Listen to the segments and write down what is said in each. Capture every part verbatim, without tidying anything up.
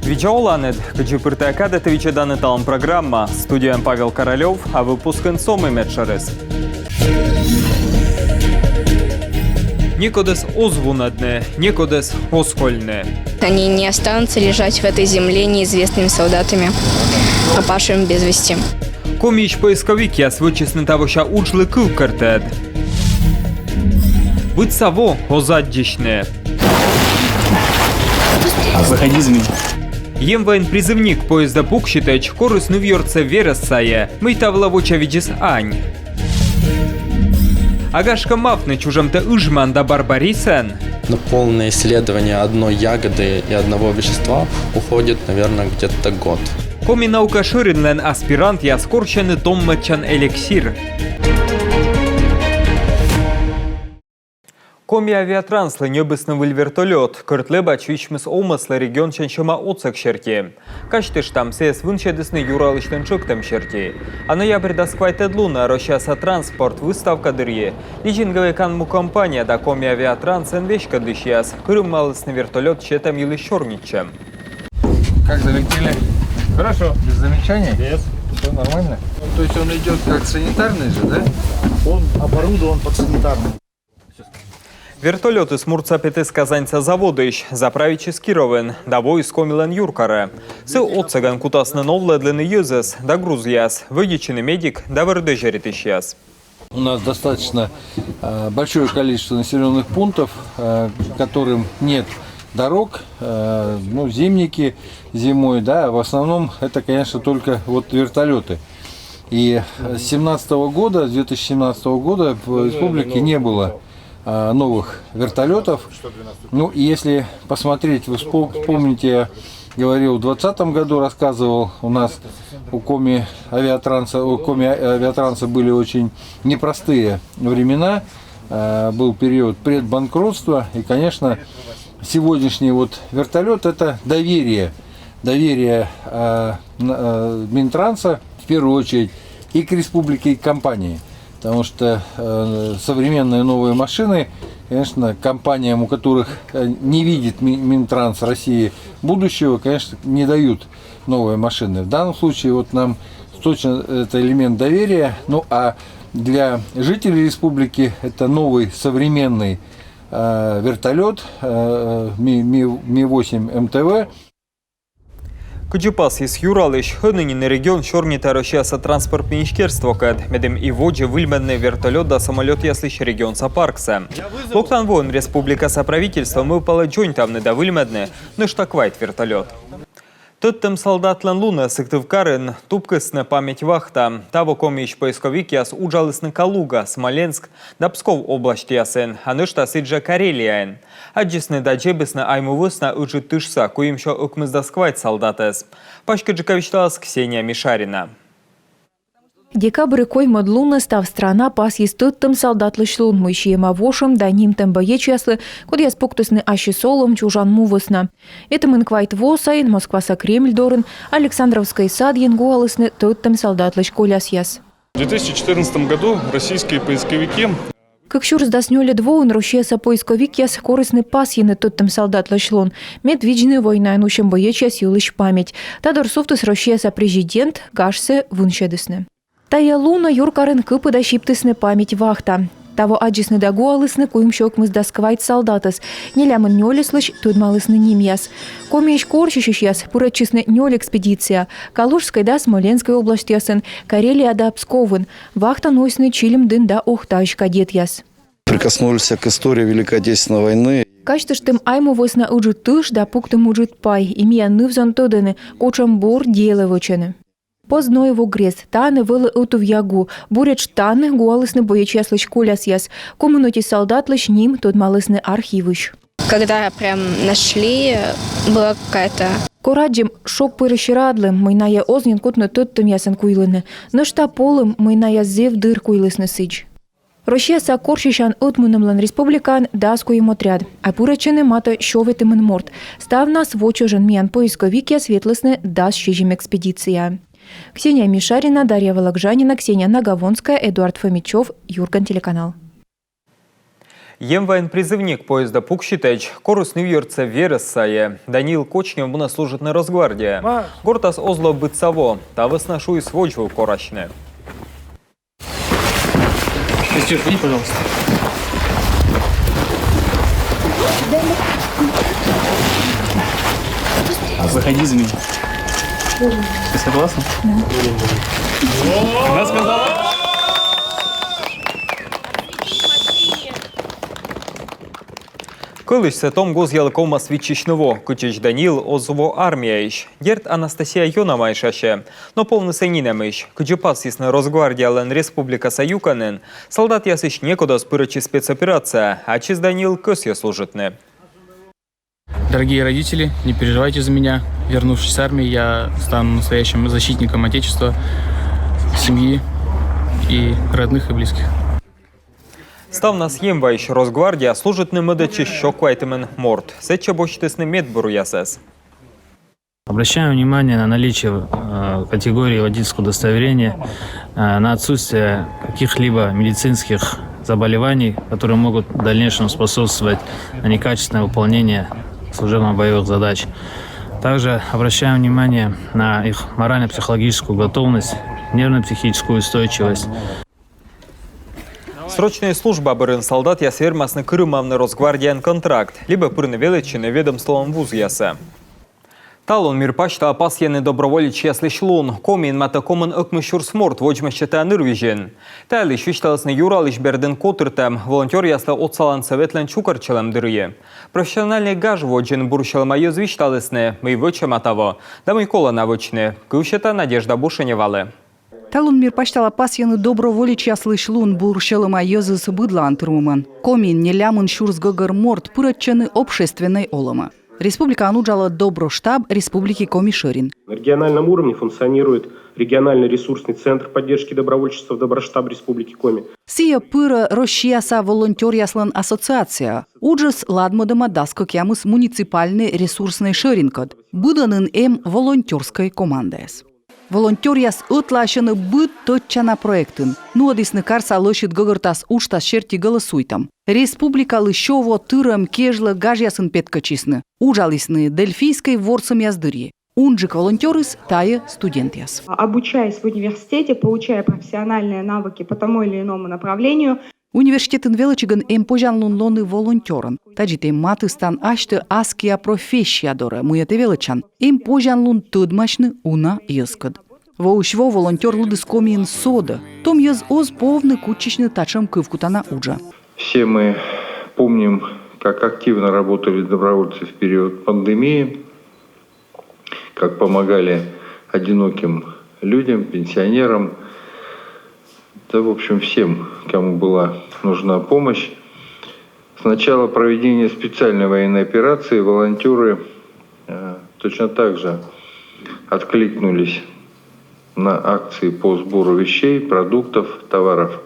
Видза оланныд! Кыдзи пыр тайӧ кадӧ, ті видзӧданныд «Талун» программа. Студияын Павел Королёв, а выпускын со мый медшӧрыс. Некодӧс оз вунӧдны, некодӧс оз кольны. Они не останутся лежать в этой земле неизвестными солдатами, пропавшими без вести. Комиысь поисковикъяс вӧчисны тавося уджлы кывкӧртӧд. Быдса во оз аддзысьны. Выходи за меня. Емвоен призывник поездӧ пуксьытӧдз корис нывъёрдсӧ верӧс сайӧ, мый та вылӧ вочавидзис ань. А гашкӧ, мавтны чужӧмтӧ Ыжман да Барбарисӧн? На полное исследование одной ягоды и одного вещества уходит, наверное, где-то год. Коми наука шӧринлӧн аспирантъяс корсьӧны томмӧдчан эликсир. Коми авиатранслы ньӧбисны выль вертолёт. Кӧрт лэбач висьмис омӧслы регионсянь сьӧма отсӧг серти. Казьтыштам, сійӧс вынсьӧдісны юралысьлӧн тшӧктӧм серти. А ноябрь дас квайтӧд лунӧ Россияса транспорт выставка дырйи лизинговӧй канму компания да Коми авиатранс эн веськӧдлысьяс кырымалісны вертолёт сетӧм йылысь сёрнитчӧм. Как залетели? Хорошо. Без замечаний? Без. Все нормально? Ну, то есть он идет как санитарный же, да? Он оборудован под санитарный. Вертолётыс муртса петіс Казаньса заводысь, заправитчис Кировын да воис Комилӧн юркарӧ. Сы отсӧгӧн кутасны новлӧдлыны йӧзӧс да грузъяс, вӧдитчыны медик да вӧр дӧзьӧритысьяс. У нас достаточно э, большое количество населенных пунктов, э, к которым нет дорог, э, ну, зимники зимой, да, в основном это, конечно, только вот вертолеты. И э, с семнадцатого года, с две тысячи семнадцатого года в республике не было э, новых вертолетов. Ну, и если посмотреть, вы вспом- вспомните, я говорил, в двадцатом году рассказывал, у нас у Коми авиатранса, у Коми авиатранса были очень непростые времена. Э, был период предбанкротства, и, конечно, сегодняшний вот вертолет — это доверие, доверие э, н- э, Минтранса в первую очередь и к республике, и к компании. Потому что э, современные новые машины, конечно, компаниям, у которых э, не видит Ми- Минтранс России будущего, конечно, не дают новые машины. В данном случае вот нам точно это элемент доверия. Ну а для жителей республики это новый современный э, вертолет э, Ми, Ми, Ми восемь М Т В. Кыдзи пасйис юралысь, ӧні нин регион сёрнитӧ Россияса транспорт министерствокӧд, медым и водзӧ выльмӧдны вертолёт да самолётъяслысь регионса парксӧ. Локтан воын республикаса правительство мӧвпалӧ дзоньтавны да выльмӧдны нӧшта квайт вертолёт. Тӧдтӧм салдатлӧн лунӧ Сыктывкарын тупкисны память вахта. Таво Комиысь поисковикъяс уджалісны Калуга, Смоленск да Псков обласьтъясын, а нӧшта сідзжӧ Карелияын. Аддзисны да дзебисны Айму вӧсна Ыджыд тышса куимсё ӧкмысдас квайт салдатӧс. Паськыдджыка висьталас Ксения Мишарина. Декабрь коймӧд лунӧ став страна пасйис тӧдтӧм салдатлысь лун, мый сиӧма вошӧм да нимтӧм боечьяслы, кодъяс пуктісны ассьыс олӧм чужан му вӧсна. Ветымын квайт во сайын Москваса Кремль дорын Александровскӧй садйын гуалісны тӧдтӧм салдатлысь колясъяс. В две тысячи четырнадцатом году российские поисковики Кык сюрс дас нёльӧд воын Россияса поисковикъяс корисны пасйыны тӧдтӧм салдатлысь лун, мед видзны войнаын усьӧм боечьяс йылысь память. Та дор сувтіс Россияса президент, гажсӧ вынсьӧдісны. Тайӧ лунӧ юркарын кыпыда сиптісны память вахта. Таво аддзисны да гуалісны куимсё ӧкмысдас квайт салдатӧс, нелямын нёльӧслысь тӧдмалісны нимъяс. Комиысь корсьысьысьяс пырӧдчисны нёль экспедиция: Калужскӧй да Смоленскӧй обласьтъясын, Карелия да Псковын. Вахта нуисны Чилимдін да Ухтаысь кадетъяс. Прикоснулись к истории Великой Отечественной войны. Казьтыштім Айму вӧсна Ыджыд тыш да пуктім ыджыд пай, и миян ныв-зон тӧдӧны, кутшӧм бур делӧ вӧчӧны. Поздновый во грезд, тані вӧлі ӧтувъя гу, буретш тані гуалісны боечьяслысь колясъяс. Комын ӧти салдатлысь ним тӧдмалісны архивысь. Когда прям нашли, была какая-то... Кор аддзим, шок пырысь радлім, мый найӧ оз нин кутны тӧдтӧмъясӧн куйлыны. Нӧшта полім, мый найӧ зэв дыр куйлісны сідз. Россияса корсьысян ӧтмунӧмлӧн республикаын дас куим отряд, а пырӧдчӧны матӧ сё ветымын морт. Ставнас во чӧжӧн миян поисковикъяс ветлісны дас сизим экспедицияӧ. Ксения Мишарина, Дарья Вологжанина, Ксения Наговонская, Эдуард Фомичев, Юрган телеканал. Емвайын призывник поездӧ пуксьытӧдз корисны юӧртсӧ верӧс сайӧ. Даниил Кочнев мунӧ служитны Росгвардияӧ. Гортас оз ло быдса во. Та вӧсна шуис водзвыв корасьны. Стёпа, иди, пожалуйста. Выходи за меня. Ты согласна? Да. Она сказала. Кӧлысьсӧ том гозъялы ковмас виччысьны во, кытчӧдз Даниил оз во армияысь. Дерт, Анастасия ёна майшасьӧ, но повнысӧ нинӧмысь. Кыдзи пасйисны Росгвардиялӧн республикаса юкӧнын, солдатъясысь некод оз пырӧдчы спецоперацияӧ, ачыс Даниил кӧсйӧ служитны. Дорогие родители, не переживайте за меня. Вернувшись с армии, я стану настоящим защитником Отечества, семьи и родных и близких. Ставнас Емваысь Росгвардияӧ служитны мӧдӧдчис сё квайтымын морт. Сэтчӧ босьтісны медбуръясӧс. Обращаем внимание на наличие, э, категории водительского удостоверения, э, на отсутствие каких-либо медицинских заболеваний, которые могут в дальнейшем способствовать на некачественное выполнение служебно-боевых задач. Также обращаем внимание на их морально-психологическую готовность, нервно-психическую устойчивость. Срочнӧй служба бӧрын солдатъяс вермасны кырымавны Росгвардияын контракт либӧ пырны велӧдчыны ведомстволӧн вузъясӧ. Талун мир пасьтала пасйӧны доброволечьяслысь лун. Комиын матӧ комын ӧкмыс сюрс морт водзмӧстчӧ та нырвизьын. Та йылысь висьталісны Юралысь бердын котыртӧм волонтёръяслы отсалан сӧветлӧн чукӧртчылӧм дырйи. Профессиональнӧй гаж водзын бур сьӧлӧма йӧз висьталісны, мый вӧчӧма таво да мый колӧ на вӧчны. Кыв сета Надежда Бушеневалы. Талун мир пасьтала пасйӧны доброволечьяслысь лун. Бур сьӧлӧма йӧзыс быдлаын тырмымӧн. Комиын нелямын сюрс гӧгӧр морт пырӧдчӧны общественнӧй олӧмӧ. Республикаын уджалӧ Доброштаб Республики Коми шӧрин. На региональном уровне функционирует региональный ресурсный центр поддержки добровольчества Доброштаб Республики Коми. Сійӧ пырӧ Россияса волонтёръяслӧн ассоциацияӧ. Уджыс ладмӧдӧма дас кӧкъямыс муниципальнӧй ресурснӧй шӧринкӧд. Быдӧнын эм волонтёрскӧй командаяс. Волонтёръяс ӧтлаасьӧны быд тӧдчана проектын. Нуӧдісны карса лӧсьыд гӧгӧртас уджтас серти гӧлӧсуйтӧм. Республикалы сё во тырӧм кежлӧ гажъясын петкӧдчисны. Уджалісны Дельфийскӧй ворсӧмъяс дырйи. Унджык волонтёрыс — тайӧ студентъяс. Обучаясь в университете, получая профессиональные навыки по тому или иному направлению, Университетын велӧдчигӧн эм позянлун лоны волонтёрӧн. Тадзи тэ матыстан асьтӧ аскиа профессия дорӧ, мыйӧ тэ велӧдчан. Эм позянлун тӧдмасьны уна йӧзкӧд. Воысь во волонтёр лыдыс Комиын содӧ. Том йӧз оз повны кутчысьны татшӧм кывкутана уджӧ. Все мы помним, как активно работали добровольцы в период пандемии, как помогали одиноким людям, пенсионерам, да, в общем, всем, кому была нужна помощь. С начала проведения специальной военной операции волонтёры, э, точно так же откликнулись на акции по сбору вещей, продуктов, товаров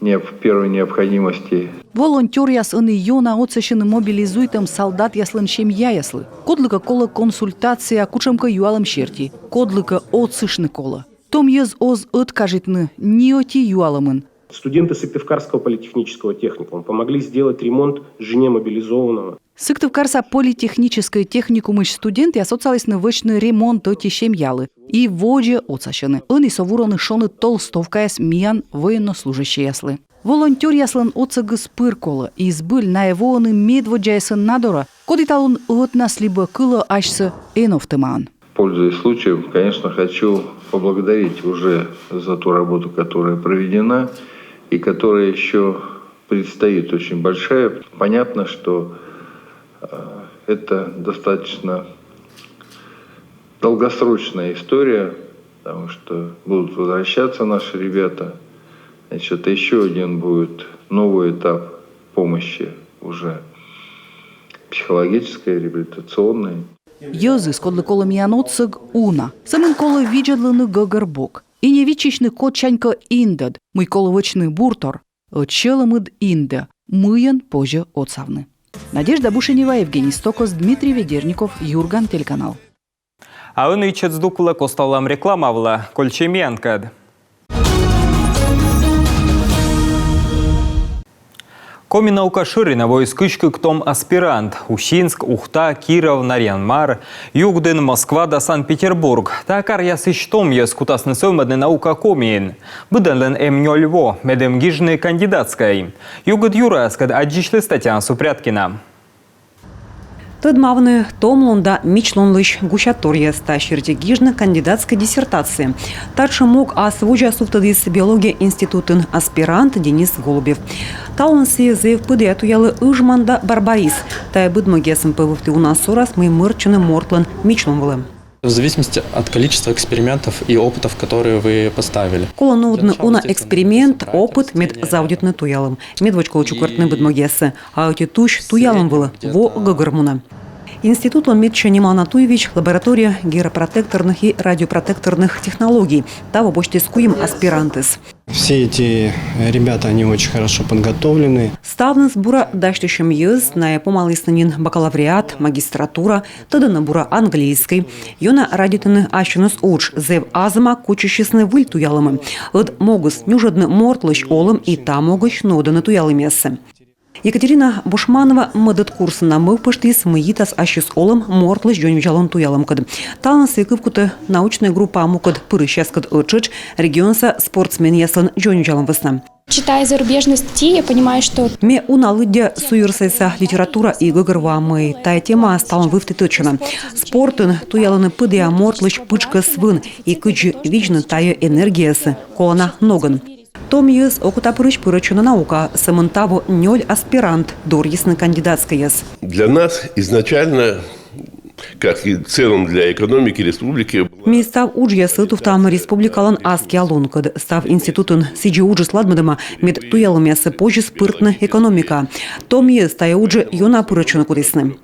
необ-, первой необходимости. Волонтёръяс ӧні ёна отсасьӧны мобилизуйтӧм солдатъяслӧн семьяяслы. Кодлыкӧ колӧ консультация кутшӧмкӧ юалӧм серти, кодлыкӧ отсыштны колӧ. Том йӧз оз ӧткажитны ни ӧти юалӧмын. Студенты Сыктывкарского политехнического техникума помогли сделать ремонт жене мобилизованного. Сыктывкарса политехническӧй техникумысь студентъяс отсалісны вӧчны ремонт ӧти семьялы. И водзӧ отсасьӧны. Ӧні со вурӧны шоныд толстовкаяс миян военнослужащӧйяслы. Волонтёръяслӧн отсӧгыс пыр колӧ. И збыль найӧ воӧны медводдзаясӧн на дорӧ, коді талун ӧтнас либӧ кылӧ асьсӧ эновтӧмаӧн. Пользуясь случаем, конечно, хочу поблагодарить уже за ту работу, которая проведена и которая ещё предстоит, очень большая. Понятно, что, э, это достаточно долгосрочная история, потому что будут возвращаться наши ребята. Значит, это ещё один будет новый этап помощи уже психологической, реабилитационной. Йӧзыс, кодлы колӧ миян отсӧг, уна. Сӧмын колӧ видзӧдлыны гӧгӧрбок. И не виччысьны кодсянькӧ индӧд, мый колӧ вӧчны буртор. Ӧд сьӧлӧмыд индӧ, мыйӧн позьӧ отсавны. Надежда Бушенева, Евгений Стокос, Дмитрий Ведерников, Юрган телеканал. А ӧні ичӧт здук вылӧ коставлам реклама вылӧ. Кольччӧй миянкӧд. Коми наука шӧринӧ воис кызь кык том аспирант. Усинск, Ухта, Киров, Нарьян-Мар, Югдын, Москва да Санкт-Петербург. Та каръясысь том йӧз кутасны сӧвмӧдны наука Комиын. Быдӧнлӧн эм нёль во, медым гижны кандидатскӧй. Югыд юраяскӧд аддзысьліс Татьяна Супряткина. Тӧдмавны томлун да мичлунлысь гусяторъяс, та серти гижны кандидатскӧй диссертация. Татшӧм мог ас водзӧ сувтӧдіс биология институтын аспирант Денис Голубев. Талун сійӧ зэв пыдіа туялӧ ыжман да барбарис. Тайӧ быдмӧгъясӧн пӧ вывті уна сорас, мый мӧрччӧны мортлӧн мичлун вылӧ. В зависимости от количества экспериментов и опытов, которые вы поставили. Колӧ нуӧдны уна эксперимент, опыт, мед заводитны туялӧм. Медводз колӧ чукӧртны быдмӧгъяссӧ. А ӧти тусь туялӧм вылӧ во гӧгӧр мунӧ. Институтлӧн медся Ниман Атуевич лаборатория гиропротекторных и радиопротекторных технологий. Таво босьтіс куим аспирантӧс. Все эти ребята, они очень хорошо подготовлены. Ставныс бура дасьтысьӧм йӧз, найӧ помалісны нин бакалавриат, магистратура, тӧдӧны бура английскӧй. Ёна радейтӧны ассьыныс удж, зэв азыма кутчысисны выль туялӧмӧ. Ӧд могыс нюжӧдны мортлысь олӧм и та могысь нуӧдӧны туялӧмъяссӧ. Екатерина Бушманова мӧдӧд курсын на мӧвпыштіс, мый йитас ассьыс олӧм мортлысь дзоньвидзалун туялӧмкӧд. Талун сійӧ кывкутӧ научнӧй группаӧ мукӧд пырысьяскӧд ӧттшӧтш регионса спортсменъяслӧн дзоньвидзалун вӧсна. Читая зарубежные статьи, я понимаю, что... Ме уна лыддя суйӧрсайса литература и гӧгӧрвоа, мый тайӧ темаыс талун вывті тӧдчана. Спортын туялӧны пыдіа мортлысь пытшкӧс вын, и кыдзи видзны тайӧ энергиясӧ, колана ногӧн. Том йӧз окотапырысь пырӧдчӧны наукаӧ, сӧмын таво нёль аспирант дорйисны кандидатскӧйяс. Для нас изначально, как и в целом для экономики республики, была... Ми став уджъяссӧ ӧтувтам республикалӧн аскиа лункӧд. Став институтын сідзи уджыс ладмӧдӧма, мед туялӧмъяссӧ позис пыртны экономикаӧ. Том йӧз тайӧ уджӧ ёна пырӧдчыны кутісны.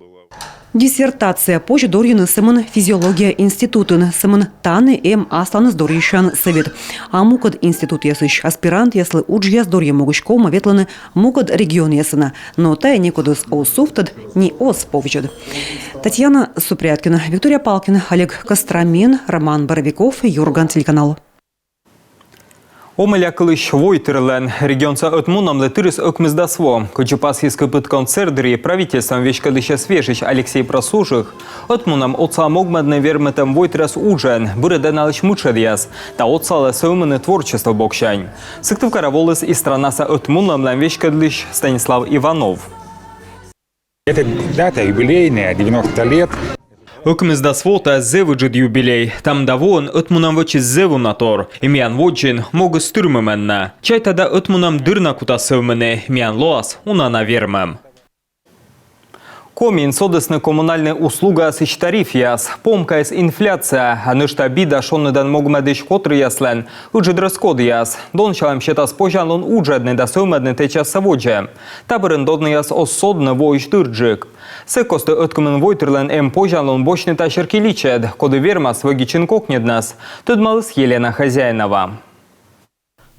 Диссертация позьӧ дорйыны сӧмын физиология институтын, сӧмын тані эм асланыс дорйысян сӧвет. А мукӧд институтъясысь аспирантъяслы уджъяс дорйӧм могысь ковмӧ ветлыны мукӧд регионъясӧ на. Но тайӧ некодӧс оз сувтӧд ни оз повзьӧд. Татьяна Супряткина, Виктория Палкина, Олег Костромин, Роман Боровиков, «Юрган» телеканал. Омӧля кылысь войтырлӧн. Регионса ӧтмунӧмлы тырис ӧкмысдас во. Кыдзи пасйис кыпыдкӧн сэрт дырйи правительствоӧн веськӧдлысьӧс вежысь Алексей Просужих, ӧтмунӧм отсалӧ могмӧдны вермытӧм войтырӧс уджӧн, бырӧдӧ налысь мытшӧдъяс да отсалӧ сӧвмыны творчество боксянь. Сыктывкарӧ воліс и странаса ӧтмунӧмлӧн веськӧдлысь Станислав Иванов. Эта дата юбилейная, девяносто лет. Ӧкмысдас во — тайӧ зэв ыджыд юбилей. Та мында воын ӧтмунӧм вӧчис зэв уна тор. И миян водзын могыс тырмымӧн на. Чайта да, ӧтмунӧм дыр на кутас сӧвмыны, миян лоас уна на вермӧм. Комиын содісны коммунальнӧй услугаясысь тарифъяс. Помкаыс — инфляция, а нӧшта быд да шоныдан могмӧдысь котыръяслӧн ыджыд рӧскодъяс. Донсялӧм сетас позянлун уджӧдны да сӧвмӧдны тэчассӧ водзӧ. Та бӧрын донъяс оз содны воысь дырджык. Сэк кості ӧткымын войтырлӧн эм позянлун босьтны та серти личӧд, коді вермас вӧдитчыны кокньӧднас, тӧдмаліс Елена Хозяинова.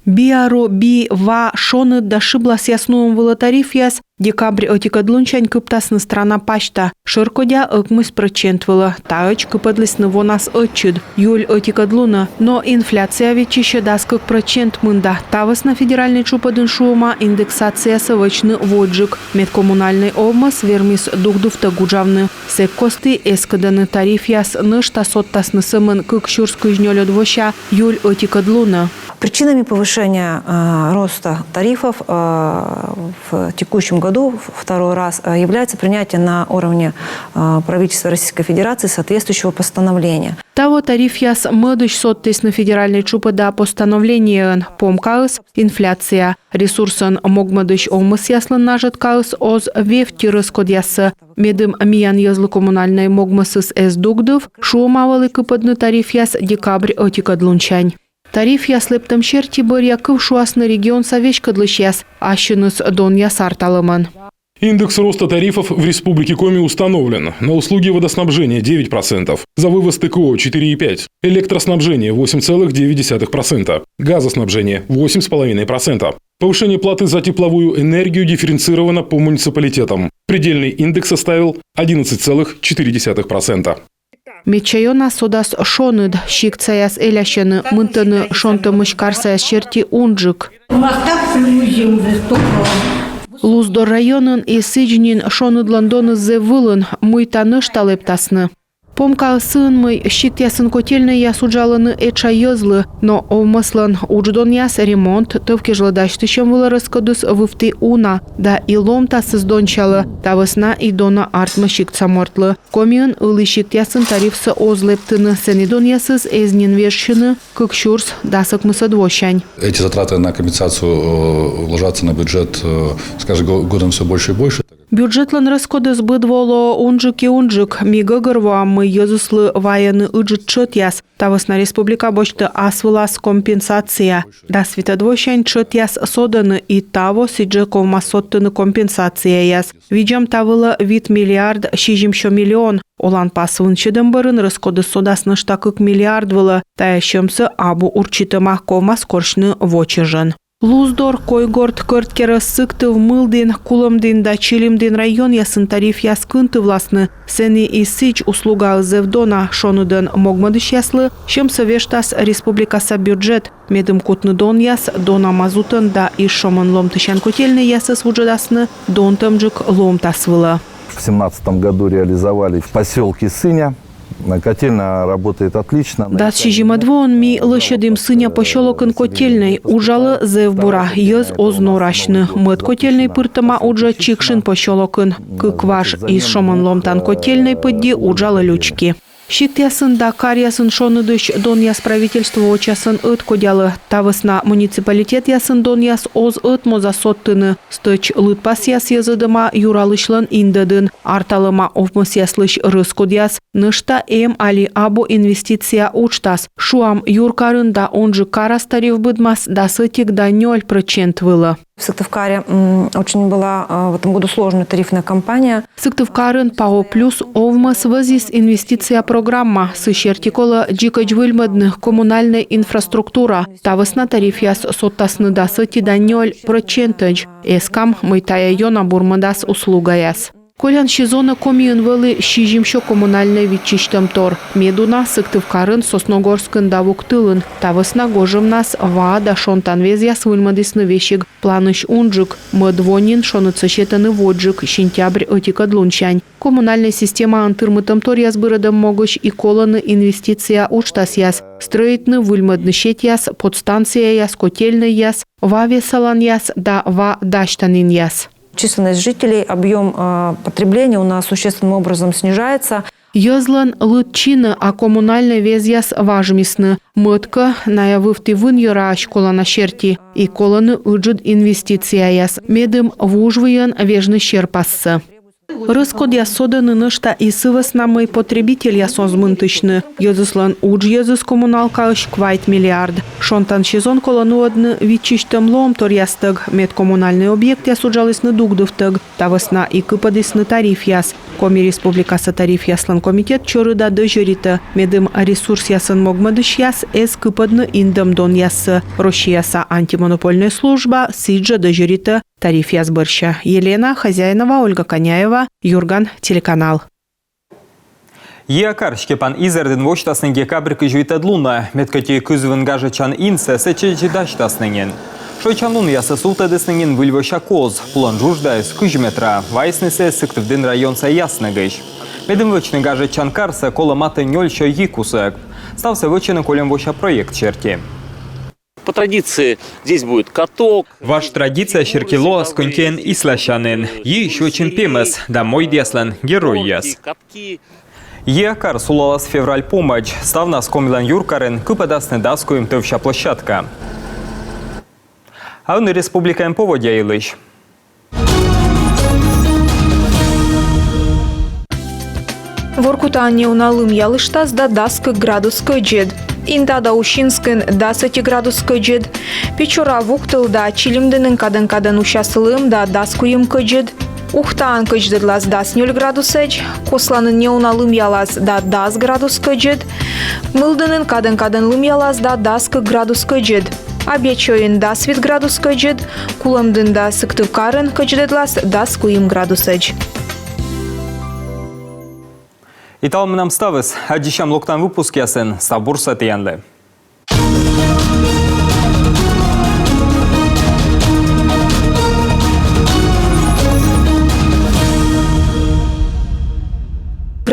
Биару, би, ва, шоныд да шыбласъяс нуӧм вылӧ тарифъяс декабрь ӧтикӧд лунсянь кыптасны страна пасьта шӧркодя ӧкмыс прӧчент вылӧ. Таӧдз кыпӧдлісны вонас ӧтчыд, июль ӧтикӧд лунӧ, но инфляция виччысьӧ дас кык прӧчент мында. Та вӧсна федеральнӧй тшупӧдын шуӧма индексациясӧ вӧчны водзджык, мед коммунальнӧй овмӧс вермис дугдывтӧг уджавны. Сэк кості эскӧдӧны: тарифъяс нӧшта содтасны сӧмын кык сюрс кызь нёльӧд вося июль ӧтикӧд лунӧ. Причинами повышения, э, роста тарифов, э, в текущем году в второй раз, э, является принятие на уровне, э, правительства Российской Федерации соответствующего постановления. Таво тарифъяс мӧдысь содтісны федеральнӧй тшупӧда постановлениеӧн. Помкаыс — инфляция. Ресурсӧн могмӧдысь овмӧсъяслӧн нажӧткаыс оз вевттьы рӧскодъяссӧ. Медым миян йӧзлы коммунальнӧй могмӧсыс эз дугдыв, шуӧма вӧлі кыпӧдны тарифъяс декабрь ӧтикӧд лунсянь. Тарифъяс лэптӧм серти бӧръя кывшуасны регионса веськӧдлысьяс ассьыныс донъяс арталӧмӧн. Индекс роста тарифов в Республике Коми установлен: на услуги водоснабжения — девять процентов, за вывоз Т К О — четыре и пять, электроснабжение — восемь целых девять десятых процента, газоснабжение — восемь с половиной процента. Повышение платы за тепловую энергию дифференцировано по муниципалитетам. Предельный индекс составил одиннадцать целых четыре десятых процента. Медся ёна содас шоныд. Сиктсаяс элясьӧны, мынтӧны шонтӧмысь карсаяс серти унджык. У нас так всю зиму жестоко. Луздор районын и сідз нин шоныдлӧн доныс зэв вылын. Мыйта нӧшта лэптасны? Помкаыс сыын, мый сиктъясын котельнӧйяс уджалӧны этша йӧзлы, но овмӧслӧн удждонъяс, ремонт, тӧв кежлӧ дасьтысьӧм вылӧ рӧскодыс вывті уна. Да и ломтасыс донсялӧ, та вӧсна и дона артмӧ сиктса мортлы. Комиын ылі сиктъясын тарифсӧ оз лэптыны, сэні донъясыс эз нин вежсьыны кык сюрс дас ӧкмысӧд восянь. Эти затраты на компенсацию, э, ложатся на бюджет, э, с каждым го-, годом всё больше и больше. Бюджетлӧн рӧскодыс быд во лоӧ унджык и унджык. Ми гӧгӧрвоам, мый йӧзыслы вайӧны ыджыд тшӧтъяс. Та вӧсна республика босьтӧ ас вылас компенсация. Дас витӧд восянь тшӧтъяс содӧны, и таво сідзжӧ ковмас содтыны компенсацияяс. Видзам та вылӧ вит миллиард сизимсё миллион. Оланпас вынсьӧдӧм бӧрын рӧскодыс содас нӧшта кык миллиард вылӧ. Тайӧ сьӧмсӧ абу урчитӧма, ковмас корсьны во чӧжӧн. Луздор, Койгорт, Кӧрткерӧс, Сыктыв, Мылдін, Кулӧмдін да Чилимдін районъясын тарифъяс кынтывласны. Сэні и сідз услугаыс зэв дона. Шоныдӧн могмӧдысьяслы сьӧмсӧ вештас республикаса бюджет. Медым кутны донъяс, дона мазутӧн да изшомӧн ломтысян котельнӧйясӧс вуджӧдасны донтӧмджык ломтас вылӧ. В семнадцатом году реализовали в посёлке Сыня. Котельная работает отлично. Дас сизимӧд воын ми лӧсьӧдім Сыня посёлокын котельнӧй. Уджалӧ зэв бура, йӧз оз норасьны. Мӧд котельнӧй пыртӧма уджӧ Чикшин посёлокын. Кык важ изшомӧн ломтан котельнӧй пыдди уджалӧ лючки. Сиктъясын да каръясын шоныдысь донъяс правительство вочасӧн ӧткодялӧ. Та вӧсна муниципалитетъясын донъяс оз ӧтмоза содтыны. Стӧч лыдпасъяс йӧзӧдӧма Юралысьлӧн индӧдын. Арталӧма овмӧсъяслысь рӧскодъяс. Нӧшта эм али абу инвестиция уджтас. Шуам, юркарын да унджык карас тариф быдмас дас ӧтик да нёль прӧчент вылӧ. В Сыктывкаре, м, очень была, а, в этом году сложная тарифная кампания. Сыктывкарын ПАО «Плюс» овмӧс вӧзйис инвестиция программа. Сы серти колӧ дзикӧдз выльмӧдны коммунальнӧй инфраструктура. Та вӧсна тарифъяс содтасны дас ӧти да нёль прӧчентӧдз. Эскам, мый тайӧ ёна бурмӧдас услугаяс. Колян сезонӧ Комиын вӧлі сизимсё коммунальнӧй виччысьтӧмтор. Медуна Сыктывкарын, Сосногорскын да Вуктылын. Та вӧсна гожӧмнас ва да шонтан везъяс выльмӧдісны весиг планысь унджык. Мӧд во нин шонытсӧ сетӧны водзджык, сентябрь ӧтикӧд лунсянь. Коммунальнӧй системаын тырмытӧмторъяс бырӧдӧм могысь и колӧны инвестиция уджтасъяс. Стрӧитны, выльмӧдны сетьяс, подстанцияяс, котельнӧйяс, ва весаланъяс да ва дасьтанінъяс. Численность жителей, объём, э, потребления у нас существенным образом снижается. Йӧзлӧн лыд чинӧ, а коммунальнӧй везъяс важмисны. Мӧд-кӧ, найӧ вывті вынйӧраӧсь колана серти. И колӧны ыджыд инвестицияяс, медым вужвыйӧн вежны серпассӧ. Рӧскодъяс содӧны нӧшта и сы вӧсна, мый потребительяс оз мынтысьны. Йӧзыслӧн уджйӧзыс коммуналкаысь квайт миллиард. Шонтан сезон колӧ нуӧдны виччысьтӧм лоӧмторъястӧг, мед коммунальнӧй объектъяс уджалісны дугдывтӧг. Та вӧсна и кыпӧдісны тарифъяс. Коми Республикаса тарифъяслӧн комитет чорыда дӧзьӧритӧ, медым ресурсъясӧн могмӧдысьяс эз кыпӧдны индӧм донъяссӧ. Россияса антимонопольнӧй служба сідзжӧ дӧзьӧритӧ тарифъяс бӧрся. Елена Хозяинова, Ольга Коняева, Юрган телеканал. Йи-Акар Степан изэрдын восьтасны декабрь кызь витӧд лунӧ. Мед кӧть и кызвын гажӧдчан инсӧ сэтчӧдз дасьтасны нин. Шойччан лунъясӧ сувтӧдісны нин выльвося коз. Пулӧн джуджъяыс кызь метра. Вайисны сійӧс Сыктывдін районса Яснӧгысь. Медым вӧчны гажӧдчан карсӧ, колӧ матӧ нёльсё йи кусӧг. Ставсӧ вӧчӧны кольӧм вося проект серти. По традиции здесь будет каток. Важ традиция серти лоас кӧнтиӧн исласянін. Йиысь вӧчин пемӧс да мойдъяслӧн геройяс. Йи-Акар сулалас февраль помӧдз. Ставнас Комилӧн юркарын кыпӧдасны дас куим тӧвся площадка. А ӧні республикаын поводдя йылысь. Воркутаын неуна лымъялыштас да дас кык градус кӧдзыд. Инта да Усинскын дас ӧти градус кӧдзыд. Печора, Вуктыл да Чилимдінын кадӧн-кадӧн усяс лым да дас куим кӧдзыд. Ухтаын кӧдздӧдлас дас нёль градусӧдз. Косланын неуна лымъялас да дас градус кӧдзыд. Мылдінын кадӧн-кадӧн лымъялас да дас кык градус кӧдзыд. Абъячойын дас вит градус кӧдзыд, Кулӧмдін да Сыктывкарын кӧдздӧдлас дас куим градусӧдз. И талун мынам ставыс. Аддзысям локтан выпускъясын. Став бурсӧ тіянлы.